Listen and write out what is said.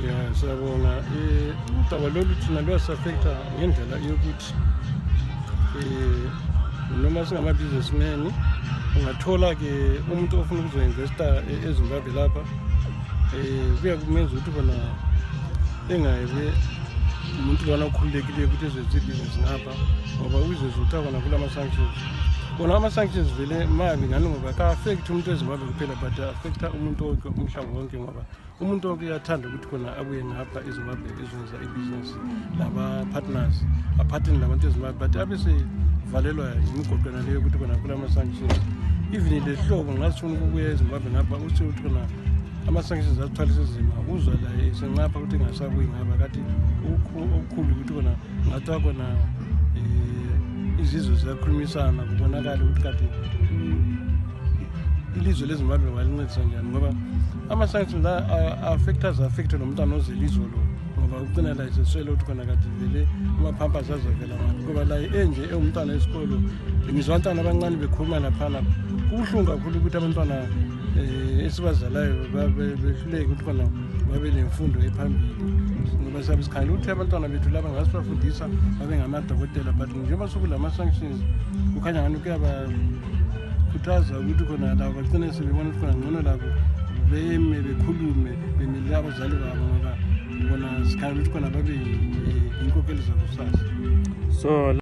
Ya, siyabonga. Udaba lolu thina luyasi-affecta ngendlela yokuthi noma singama-businessman, ungathola-ke umuntu ofuna ukuzo-investa eZimbabwe lapha, kuya kumenza ukuthi khona engabe umuntu lona okhululekileyo ukuthi ezenze ibhizinisi ngapha, ngoba uzezwe ukuthi khona kulama-sanctions. Kona ama-sanctions vele mabi ngani, ngoba ka-affect umuntu eZimbabwe kuphela, but affecta umuntu wonke umhlaba wonke, ngoba umuntu wonke uyathanda ukuthi khona abuye ngapha eZimbabwe ezoyenza ibhizinisi laba-partners, aphathene labantu eZimbabwe, but abe sevalelwa imigoqo leyo ukuthi khona kulama-sanctions. Even lehlobo nxa sifuna ukubuya eZimbabwe ngapha, uthi ukuthi khona ama-sanctions asithwalisa nzima, uzwa la esencapha ukuthi ngasabuyi ngapha. Kathi okukhulu ukuthi khona ngathiwa khona izizwe ziyakhulumisana, kubonakale ukuthi kati ilizwe leZimbabwe ngalincedisa njani, ngoba ama-sanctions la affecta aze-affecte nomntwana ozelizwe lo, ngoba ucina la eseswele ukuthi khona kati vele ama-pampers azavela ngaphi, ngoba la enje ewumntwana esikolo. Ngizwa abantwana abancane bekhuluma laphana, kubuhlungu kakhulu ukuthi abantwana esibazalayo behluleke ukuthi khona babe lemfundo ephambili, ngoba siyabe sikhangela ukuthi abantwana bethu laba ngasibafundisa babe ngamadokotela, but njengoba sokulama-sanctions kukhanya ngani kuyabakhuthaza ukuthi khona labo bagcine sebebona ukuthi khona ngcono labo beme bekhulume bemelele abazali babo, ngoba bona sikhangela ukuthi khona babe inkokheli zakusasa. So